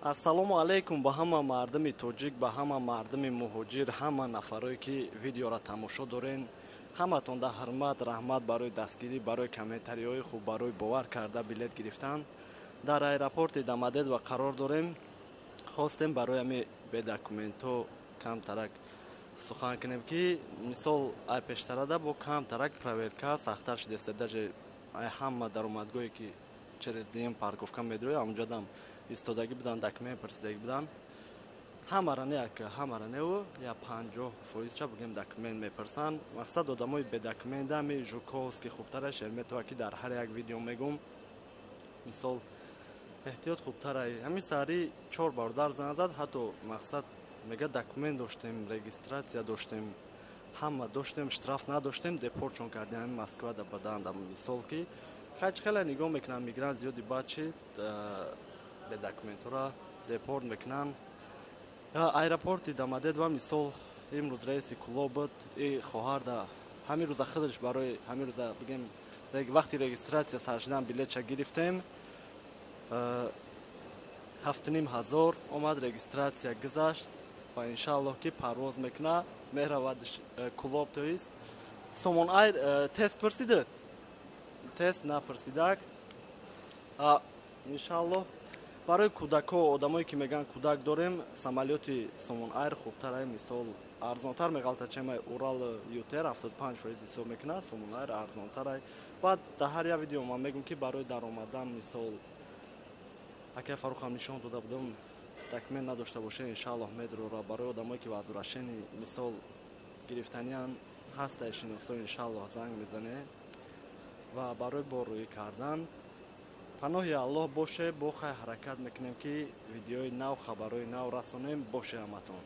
Ассалому алайкум ба ҳама мардуми тоҷик, ба ҳама мардуми муҳоҷир, ҳама нафарое, ки видеоро тамошо дорен. Ҳаматонда ҳурмат, раҳмат барои дастгирӣ, барои комментариҳои хуб, барои бовар карда билет гирифтан. Дар аэропорти Домодедово қарор дорем. Хостем барои ҳами бедокументҳо камтарак сухан кунем, ки мисол, ай пештарада бо камтарак проверка сахттар шудааст. Даже ай ҳама даромадгоҳе, ки через дм парковка медрои, ҳамунҷодам истодагӣ буданд, документ пурсидагӣ буданд. Ҳамара не, ака, ҳамара неу, я 50 фоизча бугем, документ мепурсанд. Мақсад, одамои бедокумента ами Жуковский хубтара, Шереметьево, ки дар ҳар як видео мегум. Мисол, эҳтиёт хубтара. Ҳамин саҳари чор бародар занг зад, ҳатто, мақсад, мега, документ доштем, регистрация доштем, ҳама доштем, штраф надоштем, депорт чон кардем ҳамин Москвада баданд. Мисол, ки хайч хеле нигоҳ мекунанд, мигрант зиёди бад шид, бедокументҳоро депорт мекунанд. Аэропорти Домодедово, мисол, имрӯз рейси Кӯлоб буд. И хоҳарда ҳамин рӯза худаш барои ҳамин рӯза, бигем, вақти регистрация сар шудан билетша гирифтем, 7500 омад, регистрация гузашт ва иншааллоҳ, ки парвоз мекуна, меравад Кӯлоб. То есть Сомон Айр тест пурсида, тест напурсидак. Иншааллоҳ, барои кӯдакҳо, одамое, ки мегӯянд, кӯдак дорем, самолёти Сомон Айр хубтара. Мисол, арзонтар меғалта, чемаи Урал, ЮТэйр 75% ҳисоб мекунад, Сомон Айр арзонтара. Баъд дар ҳар як видео ман мегӯм, ки барои даромадан, мисол, акай Фаррухам нишон дода будам, документ надошта боша, иншааллоҳ, медрора. Барои одамое, ки возвращение, мисол, гирифтаниян, ҳастай шиносо, иншааллоҳ, занг мезане ва барои боррӯӣ кардан. Паноҳи Аллоҳ боше. Бо хай ҳаракат мекунем, ки видеои нав, хабарҳои нав расонем. Боше ҳаматон.